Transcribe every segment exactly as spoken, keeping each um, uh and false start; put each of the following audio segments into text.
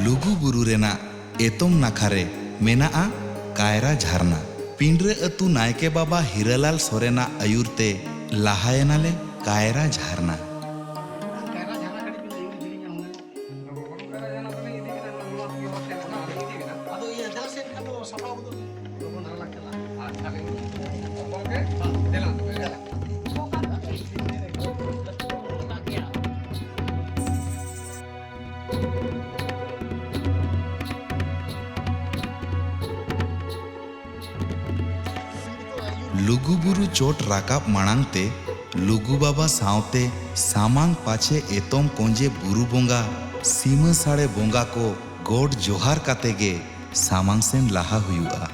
ᱞᱩᱜᱩ ᱵᱩᱨᱩ ᱨᱮᱱᱟᱜ ᱮᱛᱚᱢ ᱱᱟᱠᱷᱟ ᱨᱮ ᱢᱮᱱᱟᱜᱼᱟ ᱠᱟᱭᱨᱟ ᱡᱷᱟᱨᱱᱟ᱾ ᱯᱤᱸᱰᱨᱟᱹ ᱟᱹᱛᱩ ᱱᱟᱭᱠᱮ ᱵᱟᱵᱟ ᱦᱤᱨᱟᱹᱞᱟᱞ ᱥᱚᱨᱮᱱᱟᱜ ᱟᱹᱭᱩᱨ ᱛᱮ ᱞᱟᱦᱟᱭᱮᱱᱟᱞᱮ ᱠᱟᱭᱨᱟ ᱡᱷᱟᱨᱱᱟ᱾ ᱟᱫᱚ ᱤᱭᱟᱹ ᱡᱟᱦᱟᱸ ᱥᱮᱫ ᱠᱷᱟᱱ ᱫᱚ ᱥᱟᱯᱲᱟᱣ ᱜᱚᱫᱚᱜ ᱜᱮᱭᱟ᱾ ᱞᱚᱜᱚᱱ ᱫᱷᱟᱨᱟ ᱞᱟᱝ ᱪᱟᱞᱟᱜᱼᱟ᱾ ᱟᱪᱪᱷᱟ, ᱜᱚᱢᱠᱮ, ᱫᱮᱞᱟ ᱛᱚᱵᱮ᱾ ᱞᱩᱜᱩᱵᱩᱨᱩ ᱪᱚᱴ ᱨᱟᱠᱟᱵ ᱢᱟᱲᱟᱝ ᱛᱮ ᱞᱩᱜᱩ ᱵᱟᱵᱟ ᱥᱟᱶᱛᱮ ᱥᱟᱢᱟᱝ ᱯᱟᱪᱷᱮ ᱮᱛᱚᱢ ᱠᱚᱸᱡᱮ ᱵᱩᱨᱩ ᱵᱚᱸᱜᱟ, ᱥᱤᱢᱟᱹ ᱥᱟᱲᱮ ᱵᱚᱸᱜᱟ ᱠᱚ ᱜᱚᱰ ᱡᱚᱦᱟᱨ ᱠᱟᱛᱮ ᱜᱮ ᱥᱟᱢᱟᱝ ᱥᱮᱱ ᱞᱟᱦᱟ ᱦᱩᱭᱩᱜᱼᱟ᱾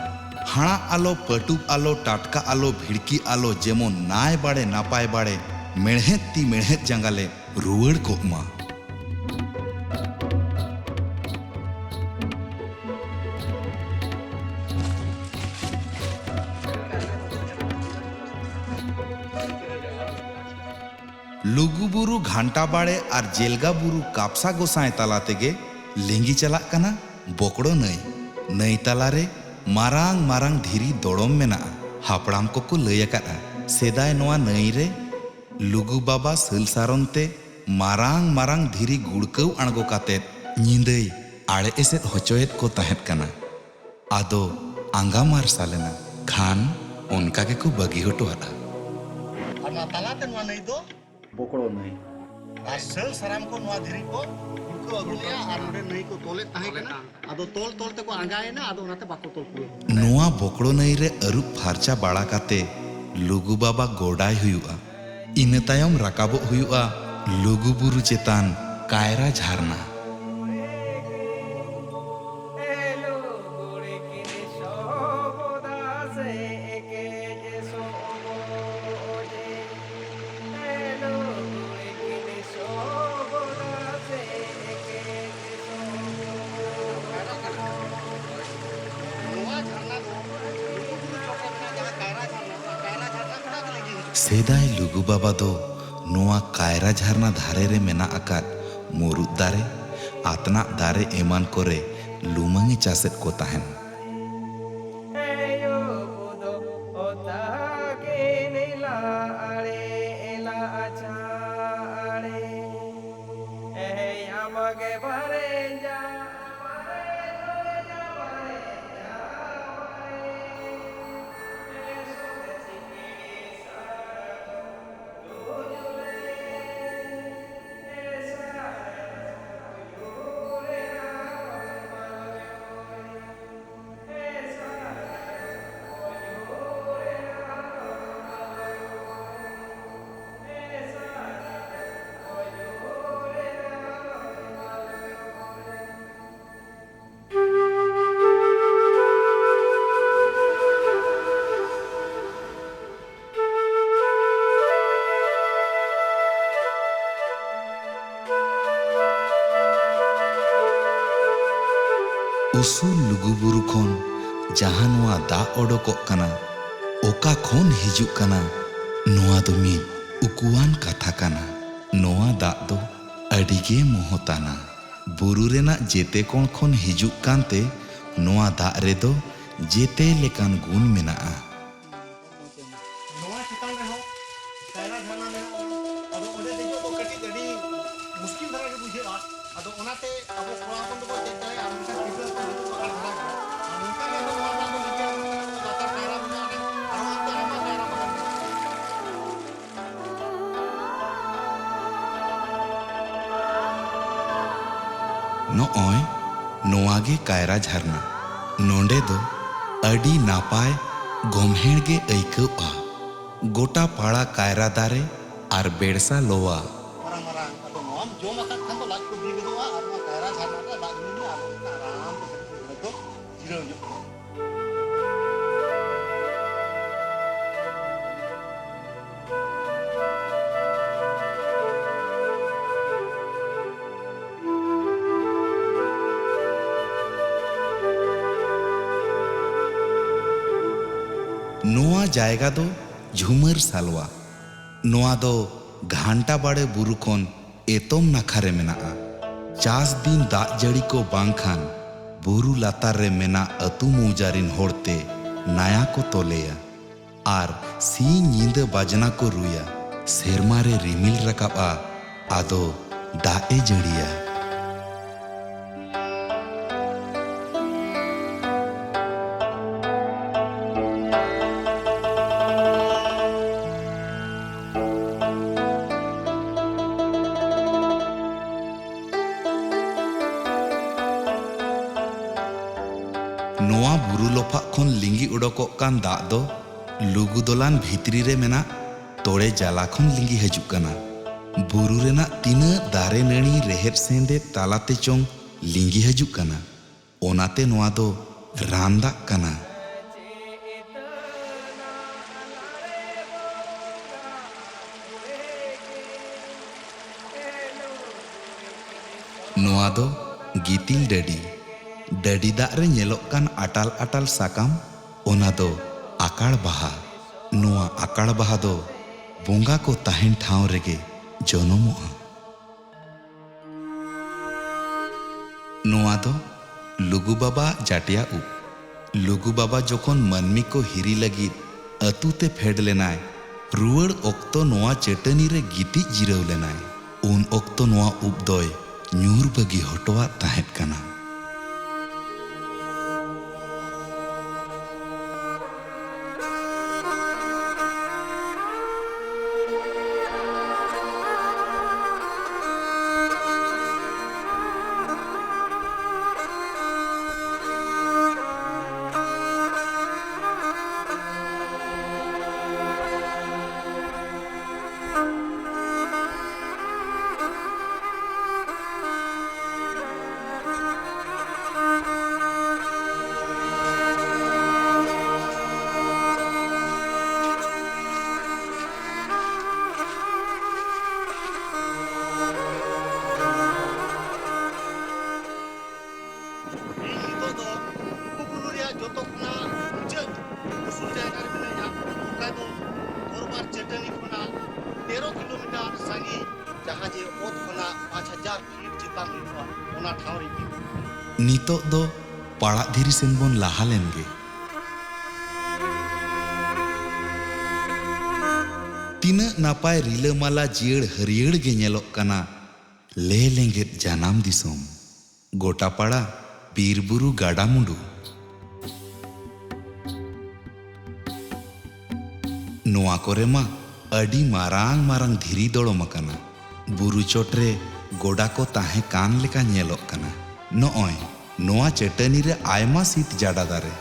ᱦᱟᱲᱟᱜ ᱟᱞᱚ, ᱯᱟᱹᱴᱩᱵ ᱟᱞᱚ, ᱴᱟᱴᱠᱟ ᱟᱞᱚ, ᱵᱷᱤᱲᱠᱤ ᱟᱞᱚ, ᱡᱮᱢᱚᱱ ᱱᱟᱭ ᱵᱟᱲᱮ ᱱᱟᱯᱟᱭ ᱵᱟᱲᱮ, ᱢᱮᱬᱦᱮᱫ ᱛᱤ ᱢᱮᱬᱦᱮᱫ ᱡᱟᱸᱜᱟ ᱞᱮ ᱨᱩᱣᱟᱹᱲ ᱠᱚᱜ ᱢᱟ᱾ ᱞᱩᱜᱩᱵᱩᱨᱩ ᱜᱷᱟᱱᱴᱟ ᱵᱟᱲᱮ ᱟᱨ ᱡᱮᱞᱜᱟ ᱵᱩᱨᱩ ᱠᱟᱯᱥᱟ ᱜᱚᱸᱥᱟᱭ ᱛᱟᱞᱟ ᱛᱮᱜᱮ ᱞᱤᱸᱜᱤ ᱪᱟᱞᱟᱜ ᱠᱟᱱᱟ ᱵᱚᱠᱲᱚ ᱱᱟᱹᱭ᱾ ᱱᱟᱹᱭ ᱛᱟᱞᱟᱨᱮ ᱢᱟᱨᱟᱝ ᱢᱟᱨᱟᱝ ᱫᱷᱤᱨᱤ ᱫᱚᱲᱚᱢ ᱢᱮᱱᱟᱜᱼᱟ᱾ ᱦᱟᱯᱲᱟᱢ ᱠᱚᱠᱚ ᱞᱟᱹᱭ ᱟᱠᱟᱫᱼᱟ, ᱥᱮᱫᱟᱭ ᱱᱚᱣᱟ ᱱᱟᱹᱭ ᱨᱮ ᱞᱩᱜᱩ ᱵᱟᱵᱟ ᱥᱟᱹᱞ ᱥᱟᱨᱚᱱ ᱛᱮ ᱢᱟᱨᱟᱝ ᱢᱟᱨᱟᱝ ᱫᱷᱤᱨᱤ ᱜᱩᱲᱠᱟᱹᱣ ᱟᱬᱜᱚ ᱠᱟᱛᱮᱫ ᱧᱤᱫᱟᱹᱭ ᱟᱲᱮ ᱮᱥᱮᱫ ᱦᱚᱪᱚᱭᱮᱫ ᱠᱚ ᱛᱟᱦᱮᱸᱫ ᱠᱟᱱᱟ᱾ ᱟᱫᱚ ᱟᱸᱜᱟ ᱢᱟᱨᱥᱟᱞ ᱮᱱᱟ ᱠᱷᱟᱱ ᱚᱱᱠᱟ ᱜᱮᱠᱚ ᱵᱟᱹᱜᱤ ᱦᱚᱴᱚ ᱟᱫᱼᱟ᱾ ᱟᱨ ᱱᱚᱣᱟ ᱛᱟᱞᱟᱛᱮ ᱱᱚᱣᱟ ᱱᱟᱹᱭ ᱫᱚ ᱵᱚᱠᱲᱚ ᱱᱟᱹᱭ᱾ ᱟᱨ ᱥᱟᱹᱞ ᱥᱟᱨᱟᱢ ᱠᱚ ᱱᱚᱣᱟ ᱫᱷᱤᱨᱤ ᱠᱚ ᱩᱴᱠᱟᱹᱣ ᱟᱹᱜᱩ ᱞᱮᱜᱼᱟ ᱟᱨ ᱱᱚᱰᱮ ᱱᱟᱹᱭ ᱠᱚ ᱛᱚᱞᱮᱫ ᱛᱟᱦᱮᱸ ᱠᱟᱱᱟ᱾ ᱟᱫᱚ ᱛᱚᱞ ᱛᱚᱞ ᱛᱮᱠᱚ ᱟᱸᱜᱟᱭᱮᱱᱟ, ᱟᱫᱚ ᱚᱱᱟᱛᱮ ᱵᱟᱠᱚ ᱛᱚᱞ ᱯᱩᱨᱟᱹᱣ ᱠᱟᱫᱟ᱾ ᱱᱚᱣᱟ ᱵᱚᱠᱲᱚ ᱱᱟᱹᱭ ᱨᱮ ᱟᱹᱨᱩᱵ ᱯᱷᱟᱨᱪᱟ ᱵᱟᱲᱟ ᱠᱟᱛᱮ ᱞᱩᱜᱩ ᱵᱟᱵᱟ ᱜᱚᱰᱟᱭ ᱦᱩᱭᱩᱜᱼᱟ᱾ ᱤᱱᱟᱹ ᱛᱟᱭᱚᱢ ᱨᱟᱠᱟᱵᱚᱜ ᱦᱩᱭᱩᱜᱼᱟ ᱞᱩᱜᱩ ᱵᱩᱨᱩ ᱪᱮᱛᱟᱱ ᱠᱟᱭᱨᱟ ᱡᱷᱟᱨᱱᱟ᱾ ᱥᱮᱫᱟᱭ ᱞᱩᱜᱩ ᱵᱟᱵᱟ ᱫᱚ ᱱᱚᱣᱟ ᱠᱟᱭᱨᱟ ᱡᱷᱟᱨᱱᱟ ᱫᱷᱟᱨᱮ ᱨᱮ ᱢᱮᱱᱟᱜ ᱟᱠᱟᱫ ᱢᱩᱨᱩᱫ ᱫᱟᱨᱮ, ᱟᱛᱱᱟᱜ ᱫᱟᱨᱮ ᱮᱢᱟᱱ ᱠᱚᱨᱮ ᱞᱩᱢᱟᱹᱝ ᱮ ᱪᱟᱥᱮᱫ ᱠᱚ ᱛᱟᱦᱮᱱ᱾ ᱩᱥᱩᱞ ᱞᱩᱜᱩᱵᱩᱨᱩ ᱠᱷᱚᱱ ᱡᱟᱦᱟᱸ ᱱᱚᱣᱟ ᱫᱟᱜ ᱚᱰᱚᱠᱚᱜ ᱠᱟᱱᱟ, ᱚᱠᱟ ᱠᱷᱚᱱ ᱦᱤᱡᱩᱜ ᱠᱟᱱᱟ, ᱱᱚᱣᱟ ᱫᱚ ᱢᱤᱫ ᱩᱠᱩᱣᱟᱱ ᱠᱟᱛᱷᱟ ᱠᱟᱱᱟ᱾ ᱱᱚᱣᱟ ᱫᱟᱜ ᱫᱚ ᱟᱹᱰᱤ ᱜᱮ ᱢᱚᱦᱚᱛᱟᱱᱟ᱾ ᱵᱩᱨᱩ ᱨᱮᱱᱟᱜ ᱡᱮᱛᱮ ᱠᱚᱬ ᱠᱷᱚᱱ ᱦᱤᱡᱩᱜ ᱠᱟᱱᱛᱮ ᱱᱚᱣᱟ ᱫᱟᱜ ᱨᱮᱫᱚ ᱡᱮᱛᱮ ᱞᱮᱠᱟᱱ ᱜᱩᱱ ᱢᱮᱱᱟᱜᱼᱟ᱾ ᱱᱚᱣᱟ ᱪᱮᱛᱟᱱ ᱨᱮᱦᱚᱸ ᱠᱟᱭᱨᱟ ᱡᱷᱟᱨᱱᱟ ᱢᱮᱱᱟᱜᱼᱟ᱾ ᱟᱫᱚ ᱚᱸᱰᱮ ᱫᱮᱡᱚᱜ ᱫᱚ ᱠᱟᱹᱴᱤᱡ ᱟᱹᱰᱤ ᱢᱩᱥᱠᱤᱞ ᱫᱷᱟᱨᱟ ᱜᱮ ᱵᱩᱡᱷᱟᱹᱜᱼᱟ᱾ ᱟᱫᱚ ᱚᱱᱟᱛᱮ ᱟᱵᱚ ᱠᱚᱲᱟ ᱦᱚᱯᱚᱱ ᱫᱚᱵᱚ ᱪᱮᱫ ᱫᱟᱲᱮᱭᱟᱜᱼᱟ, ᱢᱮᱱᱠᱷᱟᱱ ᱛᱤᱨᱞᱟᱹ ᱦᱚᱯᱚᱱ ᱫᱚᱠᱚ ᱟᱫ ᱫᱷᱟᱨᱟ ᱜᱮᱭᱟ᱾ ᱟᱨ ᱱᱚᱝᱠᱟ ᱜᱮ ᱟᱫᱚ ᱱᱚᱣᱟ ᱫᱟᱜ ᱫᱚ ᱞᱤᱸᱜᱤ ᱟᱬᱜᱚᱱ ᱠᱟᱱᱟ, ᱞᱟᱛᱟᱨ ᱠᱟᱭᱨᱟ ᱢᱮᱱᱟᱜᱼᱟ, ᱟᱨᱚ ᱦᱟᱱᱛᱮ ᱟᱭᱢᱟ ᱠᱟᱭᱨᱟ ᱵᱟᱜᱟᱱ ᱢᱮᱱᱟᱜᱼᱟ᱾ ᱱᱚᱜᱼᱚᱭ ᱱᱚᱣᱟ ᱜᱮ ᱠᱟᱭᱨᱟ ᱡᱷᱟᱨᱱᱟ᱾ ᱱᱚᱸᱰᱮ ᱫᱚ ᱟᱹᱰᱤ ᱱᱟᱯᱟᱭ ᱜᱚᱢᱦᱮᱲ ᱜᱮ ᱟᱹᱭᱠᱟᱹᱣᱜᱼᱟ᱾ ᱜᱚᱴᱟ ᱯᱟᱲᱟ ᱠᱟᱭᱨᱟ ᱫᱟᱨᱮ ᱟᱨ ᱵᱮᱲᱥᱟ ᱞᱚᱣᱟ᱾ ᱢᱟᱨᱟᱝ ᱢᱟᱨᱟᱝ, ᱟᱫᱚ ᱱᱚᱣᱟᱢ ᱡᱚᱢ ᱟᱠᱟᱫ ᱠᱷᱟᱱ ᱫᱚ ᱞᱟᱡ ᱠᱚ ᱵᱤ ᱜᱚᱫᱚᱜᱼᱟ ᱟᱨ ᱱᱚᱣᱟ ᱠᱟᱭᱨᱟ ᱡᱷᱟᱨᱱᱟ ᱨᱮ ᱫᱟᱜ ᱧᱩ ᱢᱮ, ᱟᱫᱚ ᱚᱱᱠᱟ ᱟᱨᱟᱢ ᱛᱮ ᱠᱟᱹᱴᱤᱡ ᱫᱚ ᱡᱤᱨᱟᱹᱣ ᱧᱚᱜ ᱠᱚᱜ ᱢᱮ᱾ ᱱᱚᱣᱟ ᱡᱟᱭᱜᱟ ᱫᱚ ᱡᱷᱩᱢᱟᱹᱨ ᱥᱟᱞᱣᱟ᱾ ᱱᱚᱣᱟ ᱫᱚ ᱜᱷᱟᱱᱴᱟ ᱵᱟᱲᱮ ᱵᱩᱨᱩ ᱠᱷᱚᱱ ᱮᱛᱚᱢ ᱱᱟᱠᱷᱟ ᱨᱮ ᱢᱮᱱᱟᱜᱼᱟ᱾ ᱪᱟᱥ ᱫᱤᱱ ᱫᱟᱜ ᱡᱟᱹᱲᱤ ᱠᱚ ᱵᱟᱝ ᱠᱷᱟᱱ ᱵᱩᱨᱩ ᱞᱟᱛᱟᱨ ᱨᱮ ᱢᱮᱱᱟᱜ ᱟᱹᱛᱩ ᱢᱚᱣᱡᱟ ᱨᱤᱱ ᱦᱚᱲ ᱛᱮ ᱱᱟᱭᱟ ᱠᱚ ᱛᱚᱞᱮᱭᱟ ᱟᱨ ᱥᱤᱧ ᱧᱤᱫᱟᱹ ᱵᱟᱡᱽᱱᱟ ᱠᱚ ᱨᱩᱭᱟ᱾ ᱥᱮᱨᱢᱟ ᱨᱮ ᱨᱤᱢᱤᱞ ᱨᱟᱠᱟᱵᱼᱟ, ᱟᱫᱚ ᱫᱟᱜ ᱮ ᱡᱟᱹᱲᱤᱭᱟ᱾ ᱱᱚᱣᱟ ᱵᱩᱨᱩ ᱞᱚᱯᱷᱟᱜ ᱠᱷᱚᱱ ᱞᱤᱸᱜᱤ ᱚᱰᱚᱠᱚᱜ ᱠᱟᱱ ᱫᱟᱜ ᱫᱚ ᱞᱩᱜᱩ ᱫᱚᱞᱟᱱ ᱵᱷᱤᱛᱨᱤ ᱨᱮ ᱢᱮᱱᱟᱜ ᱛᱚᱲᱮ ᱡᱟᱞᱟ ᱠᱷᱚᱱ ᱞᱤᱸᱜᱤ ᱦᱤᱡᱩᱜ ᱠᱟᱱᱟ᱾ ᱵᱩᱨᱩ ᱨᱮᱱᱟᱜ ᱛᱤᱱᱟᱹᱜ ᱫᱟᱨᱮ ᱱᱟᱹᱲᱤ ᱨᱮᱦᱮᱫ ᱥᱮᱸᱫᱮᱫ ᱛᱟᱞᱟᱛᱮ ᱪᱚᱝ ᱞᱤᱸᱜᱤ ᱦᱤᱡᱩᱜ ᱠᱟᱱᱟ, ᱚᱱᱟᱛᱮ ᱱᱚᱣᱟ ᱫᱚ ᱨᱟᱱ ᱫᱟᱜ ᱠᱟᱱᱟ᱾ ᱱᱚᱣᱟ ᱫᱚ ᱜᱤᱛᱤᱞ ᱰᱟᱹᱰᱤ᱾ ᱰᱟᱹᱰᱤ ᱫᱟᱜ ᱨᱮ ᱧᱮᱞᱚᱜ ᱠᱟᱱ ᱟᱴᱟᱞ ᱟᱴᱟᱞ ᱥᱟᱠᱟᱢ, ᱚᱱᱟ ᱫᱚ ᱟᱠᱟᱲ ᱵᱟᱦᱟ᱾ ᱱᱚᱣᱟ ᱟᱠᱟᱲ ᱵᱟᱦᱟ ᱫᱚ ᱵᱚᱸᱜᱟ ᱠᱚ ᱛᱟᱦᱮᱱ ᱴᱷᱟᱶ ᱨᱮᱜᱮ ᱡᱚᱱᱚᱢᱚᱜᱼᱟ᱾ ᱱᱚᱣᱟ ᱫᱚ ᱞᱩᱜᱩ ᱵᱟᱵᱟ ᱡᱟᱴᱭᱟ ᱩᱵ᱾ ᱞᱩᱜᱩ ᱵᱟᱵᱟ ᱡᱚᱠᱷᱚᱱ ᱢᱟᱹᱱᱢᱤ ᱠᱚ ᱦᱤᱨᱤ ᱞᱟᱹᱜᱤᱫ ᱟᱹᱛᱩ ᱛᱮ ᱯᱷᱮᱰ ᱞᱮᱱᱟᱭ, ᱨᱩᱣᱟᱹᱲ ᱚᱠᱛᱚ ᱱᱚᱣᱟ ᱪᱟᱹᱴᱟᱹᱱᱤ ᱨᱮ ᱜᱤᱛᱤᱡ ᱡᱤᱨᱟᱹᱣ ᱞᱮᱱᱟᱭ᱾ ᱩᱱ ᱚᱠᱛᱚ ᱱᱚᱣᱟ ᱩᱵ ᱫᱚᱭ ᱧᱩᱨ ᱵᱟᱹᱜᱤ ᱦᱚᱴᱚᱣᱟᱫ ᱛᱟᱦᱮᱸᱫ ᱠᱟᱱᱟ᱾ ᱤᱧ ᱱᱤᱛᱚᱜ ᱫᱚ ᱞᱩᱜᱩᱵᱩᱨᱩ ᱨᱮᱭᱟᱜ ᱡᱚᱛᱚ ᱠᱷᱚᱱᱟᱜ ᱢᱩᱪᱟᱹᱫ ᱩᱥᱩᱞ ᱡᱟᱭᱜᱟ ᱨᱮ ᱢᱤᱱᱟᱹᱧᱟ, ᱚᱠᱟ ᱫᱚ ᱫᱚᱨᱵᱟᱨ ᱪᱟᱹᱴᱟᱹᱱᱤ ᱠᱷᱚᱱᱟᱜ ᱛᱮᱨᱚ ᱠᱤᱞᱳᱢᱤᱴᱟᱨ ᱥᱟᱺᱜᱤᱧ᱾ ᱡᱟᱦᱟᱸ ᱡᱮ ᱚᱛ ᱠᱷᱚᱱᱟᱜ ᱯᱟᱸᱪ ᱦᱟᱡᱟᱨ ᱯᱷᱤᱴ ᱪᱮᱛᱟᱱ ᱨᱮ ᱢᱮᱱᱟᱜᱼᱟ, ᱚᱱᱟ ᱴᱷᱟᱶ ᱨᱮ ᱤᱧ ᱛᱤᱸᱜᱩ ᱠᱟᱱᱟ᱾ ᱱᱤᱛᱚᱜ ᱫᱚ ᱯᱟᱲᱟᱜ ᱫᱷᱤᱨᱤ ᱥᱮᱱ ᱵᱚᱱ ᱞᱟᱦᱟ ᱞᱮᱱ ᱜᱮ᱾ ᱛᱤᱱᱟᱹᱜ ᱱᱟᱯᱟᱭ ᱨᱤᱞᱟᱹᱢᱟᱞᱟ ᱡᱤᱭᱟᱹᱲ ᱦᱟᱹᱨᱭᱟᱹᱲ ᱜᱮ ᱧᱮᱞᱚᱜ ᱠᱟᱱᱟ ᱞᱮ ᱞᱮᱸᱜᱮᱫ ᱡᱟᱱᱟᱢ ᱫᱤᱥᱚᱢ᱾ ᱜᱚᱴᱟᱯᱟᱲᱟ ᱵᱤᱨ ᱵᱩᱨᱩ ᱜᱟᱰᱟ ᱢᱩᱸᱰᱩ᱾ ᱱᱚᱣᱟ ᱠᱚᱨᱮ ᱢᱟ ᱟᱹᱰᱤ ᱢᱟᱨᱟᱝ ᱢᱟᱨᱟᱝ ᱫᱷᱤᱨᱤ ᱫᱚᱲᱚᱢ ᱟᱠᱟᱱᱟ᱾ ᱵᱩᱨᱩ ᱪᱚᱴ ᱨᱮ ᱜᱚᱰᱟ ᱠᱚ ᱛᱟᱦᱮᱸ ᱠᱟᱱ ᱞᱮᱠᱟ ᱧᱮᱞᱚᱜ ᱠᱟᱱᱟ᱾ ᱱᱚᱜᱼᱚᱭ ᱱᱚᱣᱟ ᱪᱟᱹᱴᱟᱹᱱᱤ ᱨᱮ ᱟᱭᱢᱟ ᱥᱤᱛ ᱡᱟᱰᱟ ᱫᱟᱨᱮ᱾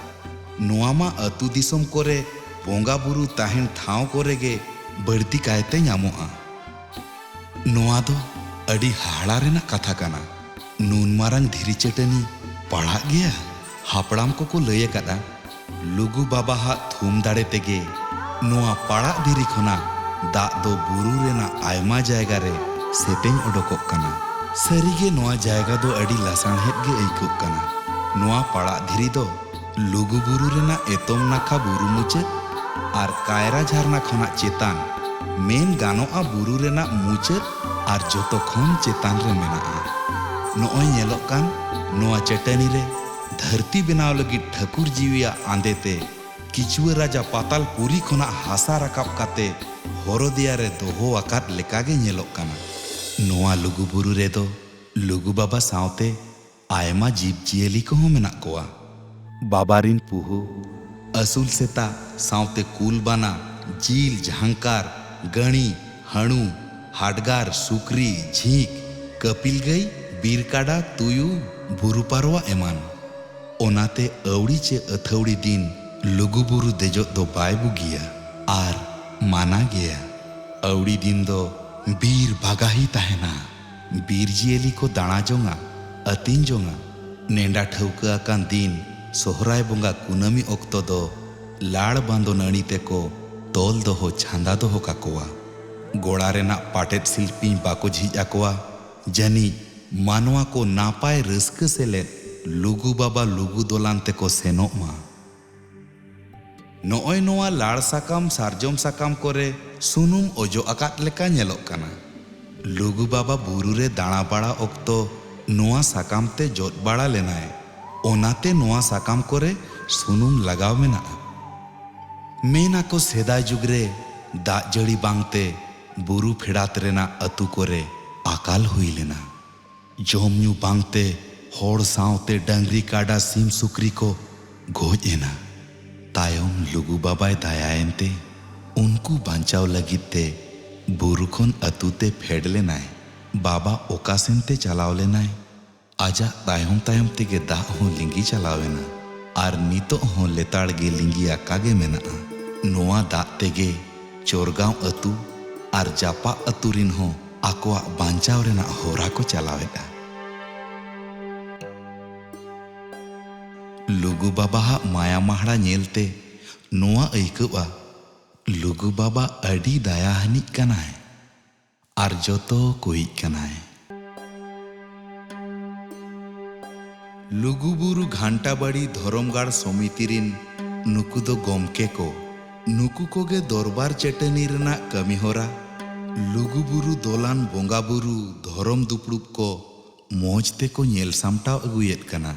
ᱱᱚᱣᱟ ᱢᱟ ᱟᱹᱛᱩ ᱫᱤᱥᱚᱢ ᱠᱚᱨᱮ ᱵᱚᱸᱜᱟ ᱵᱩᱨᱩ ᱛᱟᱦᱮᱱ ᱴᱷᱟᱶ ᱠᱚᱨᱮ ᱜᱮ ᱵᱟᱹᱲᱛᱤ ᱠᱟᱭᱛᱮ ᱧᱟᱢᱚᱜᱼᱟ᱾ ᱱᱚᱣᱟ ᱫᱚ ᱟᱹᱰᱤ ᱦᱟᱦᱟᱲᱟ ᱨᱮᱱᱟᱜ ᱠᱟᱛᱷᱟ ᱠᱟᱱᱟ᱾ ᱱᱩᱱ ᱢᱟᱨᱟᱝ ᱫᱷᱤᱨᱤ ᱪᱟᱹᱴᱟᱹᱱᱤ ᱯᱟᱲᱟᱜ ᱜᱮᱭᱟ? ᱦᱟᱯᱲᱟᱢ ᱠᱚᱠᱚ ᱞᱟᱹᱭ ᱟᱠᱟᱫᱼᱟ, ᱞᱩᱜᱩ ᱵᱟᱵᱟᱦᱟᱜ ᱛᱷᱩᱢ ᱫᱟᱲᱮ ᱛᱮᱜᱮ ᱱᱚᱣᱟ ᱯᱟᱲᱟᱜ ᱫᱷᱤᱨᱤ ᱠᱷᱚᱱᱟᱜ ᱫᱟᱜ ᱫᱚ ᱵᱩᱨᱩ ᱨᱮᱱᱟᱜ ᱟᱭᱢᱟ ᱡᱟᱭᱜᱟ ᱨᱮ ᱥᱮᱛᱮᱧ ᱚᱰᱚᱠᱚᱜ ᱠᱟᱱᱟ᱾ ᱥᱟᱹᱨᱤᱜᱮ ᱱᱚᱣᱟ ᱡᱟᱭᱜᱟ ᱫᱚ ᱟᱹᱰᱤ ᱞᱟᱥᱟᱬᱦᱮᱫ ᱜᱮ ᱟᱹᱭᱠᱟᱹᱜ ᱠᱟᱱᱟ᱾ ᱱᱚᱣᱟ ᱯᱟᱲᱟᱜ ᱫᱷᱤᱨᱤ ᱫᱚ ᱞᱩᱜᱩ ᱵᱩᱨᱩ ᱨᱮᱱᱟᱜ ᱮᱛᱚᱢ ᱱᱟᱠᱷᱟ ᱵᱩᱨᱩ ᱢᱩᱪᱟᱹᱫ ᱟᱨ ᱠᱟᱭᱨᱟ ᱡᱷᱟᱨᱱᱟ ᱠᱷᱚᱱᱟᱜ ᱪᱮᱛᱟᱱ, ᱢᱮᱱ ᱜᱟᱱᱚᱜᱼᱟ ᱵᱩᱨᱩ ᱨᱮᱱᱟᱜ ᱢᱩᱪᱟᱹᱫ ᱟᱨ ᱡᱚᱛᱚ ᱠᱷᱚᱱ ᱪᱮᱛᱟᱱ ᱨᱮ ᱢᱮᱱᱟᱜᱼᱟ᱾ ᱱᱚᱜᱼᱚᱭ ᱧᱮᱞᱚᱜ ᱠᱟᱱ ᱱᱚᱣᱟ ᱪᱟᱹᱴᱟᱹᱱᱤ ᱨᱮ ᱫᱷᱟᱹᱨᱛᱤ ᱵᱮᱱᱟᱣ ᱞᱟᱹᱜᱤᱫ ᱴᱷᱟᱹᱠᱩᱨ ᱡᱤᱣᱤᱭᱟᱜ ᱟᱸᱫᱮ ᱛᱮ ᱠᱤᱪᱩᱣᱟᱹ ᱨᱟᱡᱟ ᱯᱟᱛᱟᱞ ᱯᱩᱨᱤ ᱠᱷᱚᱱᱟᱜ ᱦᱟᱥᱟ ᱨᱟᱠᱟᱵ ᱠᱟᱛᱮ ᱦᱚᱨᱚᱫᱮᱭᱟ ᱨᱮ ᱫᱚᱦᱚ ᱟᱠᱟᱫ ᱞᱮᱠᱟ ᱜᱮ ᱧᱮᱞᱚᱜ ᱠᱟᱱᱟ᱾ ᱱᱚᱣᱟ ᱞᱩᱜᱩ ᱵᱩᱨᱩ ᱨᱮᱫᱚ ᱞᱩᱜᱩ ᱵᱟᱵᱟ ᱥᱟᱶᱛᱮ ᱟᱭᱢᱟ ᱡᱤᱵᱽ ᱡᱤᱭᱟᱹᱞᱤ ᱠᱚᱦᱚᱸ ᱢᱮᱱᱟᱜ ᱠᱚᱣᱟ᱾ ᱵᱟᱵᱟ ᱨᱤᱱ ᱯᱩᱦᱩ, ᱟᱹᱥᱩᱞ ᱥᱮᱛᱟ, ᱥᱟᱶᱛᱮ ᱠᱩᱞ ᱵᱟᱱᱟ, ᱡᱤᱞ, ᱡᱷᱟᱝᱠᱟᱨ, ᱜᱟᱹᱬᱤ, ᱦᱟᱹᱬᱩ, ᱦᱟᱰᱜᱟᱨ, ᱥᱩᱠᱨᱤ, ᱡᱷᱤᱸᱠ, ᱠᱟᱹᱯᱤᱞ ᱜᱟᱹᱭ, ᱵᱤᱨ ᱠᱟᱰᱟ, ᱛᱩᱭᱩ, ᱵᱩᱨᱩ ᱯᱟᱨᱣᱟ ᱮᱢᱟᱱ᱾ ᱚᱱᱟᱛᱮ ᱟᱹᱣᱲᱤ ᱪᱮ ᱟᱹᱛᱷᱟᱹᱣᱲᱤ ᱫᱤᱱ ᱞᱩᱜᱩ ᱵᱩᱨᱩ ᱫᱮᱡᱚᱜ ᱫᱚ ᱵᱟᱭ ᱵᱩᱜᱤᱭᱟ ᱟᱨ ᱢᱟᱱᱟ ᱜᱮᱭᱟ᱾ ᱟᱹᱣᱲᱤ ᱫᱤᱱ ᱫᱚ ᱵᱤᱨ ᱵᱟᱜᱟᱦᱤ ᱛᱟᱦᱮᱱᱟ᱾ ᱵᱤᱨ ᱡᱤᱭᱟᱹᱞᱤ ᱠᱚ ᱫᱟᱬᱟ ᱡᱚᱝᱟ, ᱟᱹᱛᱤᱧ ᱡᱚᱝᱟ᱾ ᱱᱮᱰᱟ ᱴᱷᱟᱹᱣᱠᱟᱹ ᱟᱠᱟᱱ ᱫᱤᱱ ᱥᱚᱦᱨᱟᱭ ᱵᱚᱸᱜᱟ ᱠᱩᱱᱟᱹᱢᱤ ᱚᱠᱛᱚ ᱫᱚ ᱞᱟᱲ ᱵᱟᱸᱫᱚ ᱱᱟᱹᱲᱤ ᱛᱮᱠᱚ ᱛᱚᱞ ᱫᱚᱦᱚ ᱪᱷᱟᱸᱫᱟ ᱫᱚᱦᱚ ᱠᱟᱠᱚᱣᱟ᱾ ᱜᱚᱲᱟ ᱨᱮᱱᱟᱜ ᱯᱟᱴᱮᱫ ᱥᱤᱞᱯᱤᱧ ᱵᱟᱠᱚ ᱡᱷᱤᱡ ᱟᱠᱚᱣᱟ᱾ ᱡᱟᱹᱱᱤᱡ ᱢᱟᱱᱣᱟ ᱠᱚ ᱱᱟᱯᱟᱭ ᱨᱟᱹᱥᱠᱟᱹ ᱥᱮᱞᱮᱫ ᱞᱩᱜᱩ ᱵᱟᱵᱟ ᱞᱩᱜᱩ ᱫᱚᱞᱟᱱ ᱛᱮᱠᱚ ᱥᱮᱱᱚᱜ ᱢᱟ᱾ ᱱᱚᱜᱼᱚᱭ ᱱᱚᱣᱟ ᱞᱟᱲ ᱥᱟᱠᱟᱢ, ᱥᱟᱨᱡᱚᱢ ᱥᱟᱠᱟᱢ ᱠᱚᱨᱮ ᱥᱩᱱᱩᱢ ᱚᱡᱚᱜ ᱟᱠᱟᱫ ᱞᱮᱠᱟ ᱧᱮᱞᱚᱜ ᱠᱟᱱᱟ᱾ ᱞᱩᱜᱩ ᱵᱟᱵᱟ ᱵᱩᱨᱩ ᱨᱮ ᱫᱟᱬᱟ ᱵᱟᱲᱟ ᱚᱠᱛᱚ ᱱᱚᱣᱟ ᱥᱟᱠᱟᱢ ᱛᱮ ᱡᱚᱫ ᱵᱟᱲᱟ ᱞᱮᱱᱟᱭ᱾ ᱚᱱᱟᱛᱮ ᱱᱚᱣᱟ ᱥᱟᱠᱟᱢ ᱠᱚᱨᱮ ᱥᱩᱱᱩᱢ ᱞᱟᱜᱟᱣ ᱢᱮᱱᱟᱜᱼᱟ᱾ ᱢᱮᱱ ᱟᱠᱚ ᱥᱮᱫᱟᱭ ᱡᱩᱜᱽ ᱨᱮ ᱫᱟᱜ ᱡᱟᱹᱲᱤ ᱵᱟᱝᱛᱮ ᱵᱩᱨᱩ ᱯᱷᱮᱰᱟᱛ ᱨᱮᱱᱟᱜ ᱟᱹᱛᱩ ᱠᱚᱨᱮ ᱟᱠᱟᱞ ᱦᱩᱭ ᱞᱮᱱᱟ᱾ ᱡᱚᱢ ᱧᱩ ᱵᱟᱝᱛᱮ ᱦᱚᱲ ᱥᱟᱶᱛᱮ ᱰᱟᱹᱝᱨᱤ, ᱠᱟᱰᱟ, ᱥᱤᱢ, ᱥᱩᱠᱨᱤ ᱠᱚ ᱜᱚᱡ ᱮᱱᱟ᱾ ᱛᱟᱭᱚᱢ ᱞᱩᱜᱩ ᱵᱟᱵᱟᱭ ᱫᱟᱭᱟᱭᱮᱱ ᱛᱮ ᱩᱱᱠᱩ ᱵᱟᱧᱪᱟᱣ ᱞᱟᱹᱜᱤᱫ ᱛᱮ ᱵᱩᱨᱩ ᱠᱷᱚᱱ ᱟᱹᱛᱩ ᱛᱮ ᱯᱷᱮᱰ ᱞᱮᱱᱟᱭ᱾ ᱵᱟᱵᱟ ᱚᱠᱟ ᱥᱮᱱ ᱛᱮ ᱪᱟᱞᱟᱣ ᱞᱮᱱᱟᱭ? ᱟᱡᱟᱜ ᱛᱟᱭᱚᱢ ᱛᱟᱭᱚᱢ ᱛᱮᱜᱮ ᱫᱟᱜ ᱦᱚᱸ ᱞᱤᱸᱜᱤ ᱪᱟᱞᱟᱣ ᱮᱱᱟ ᱟᱨ ᱱᱤᱛᱚᱜ ᱦᱚᱸ ᱞᱮᱛᱟᱲ ᱜᱮ ᱞᱤᱸᱜᱤ ᱟᱠᱟ ᱜᱮ ᱢᱮᱱᱟᱜᱼᱟ᱾ ᱱᱚᱣᱟ ᱫᱟᱜ ᱛᱮᱜᱮ ᱪᱚᱨᱜᱟᱸᱣ ᱟᱹᱛᱩ ᱟᱨ ᱡᱟᱯᱟᱜ ᱟᱹᱛᱩ ᱨᱤᱱ ᱦᱚᱸ ᱟᱠᱚᱣᱟᱜ ᱵᱟᱧᱪᱟᱣ ᱨᱮᱱᱟᱜ ᱦᱚᱨᱟ ᱠᱚ ᱪᱟᱞᱟᱣᱮᱫᱼᱟ᱾ ᱞᱩᱜᱩ ᱵᱟᱵᱟᱣᱟᱜ ᱢᱟᱭᱟ ᱢᱟᱦᱲᱟ ᱧᱮᱞᱛᱮ ᱱᱚᱣᱟ ᱟᱹᱭᱠᱟᱹᱣᱜᱼᱟ, ᱞᱩᱜᱩ ᱵᱟᱵᱟ ᱟᱹᱰᱤ ᱫᱟᱭᱟ ᱟᱹᱱᱤᱡ ᱠᱟᱱᱟᱭ᱾ ᱟᱨ ᱡᱚᱛᱚ ᱠᱚᱭᱤᱡ ᱠᱟᱱᱟᱭ᱾ ᱞᱩᱜᱩᱵᱩᱨᱩ ᱜᱷᱟᱱᱴᱟᱵᱟᱲᱤ ᱫᱷᱚᱨᱚᱢ ᱜᱟᱲ ᱥᱚᱢᱤᱛᱤ ᱨᱤᱱ ᱱᱩᱠᱩ ᱫᱚ ᱜᱚᱢᱠᱮ ᱠᱚ᱾ ᱱᱩᱠᱩ ᱠᱚᱜᱮ ᱫᱚᱨᱵᱟᱨ ᱪᱟᱹᱴᱟᱹᱱᱤ ᱨᱮᱱᱟᱜ ᱠᱟᱹᱢᱤᱦᱚᱨᱟ, ᱞᱩᱜᱩᱵᱩᱨᱩ ᱫᱚᱞᱟᱱ ᱵᱚᱸᱜᱟ ᱵᱩᱨᱩ, ᱫᱷᱚᱨᱚᱢ ᱫᱩᱯᱲᱩᱵ ᱠᱚ ᱢᱚᱸᱡᱽ ᱛᱮᱠᱚ ᱧᱮᱞ ᱥᱟᱢᱴᱟᱣ ᱟᱹᱜᱩᱭᱮᱫ ᱠᱟᱱᱟ᱾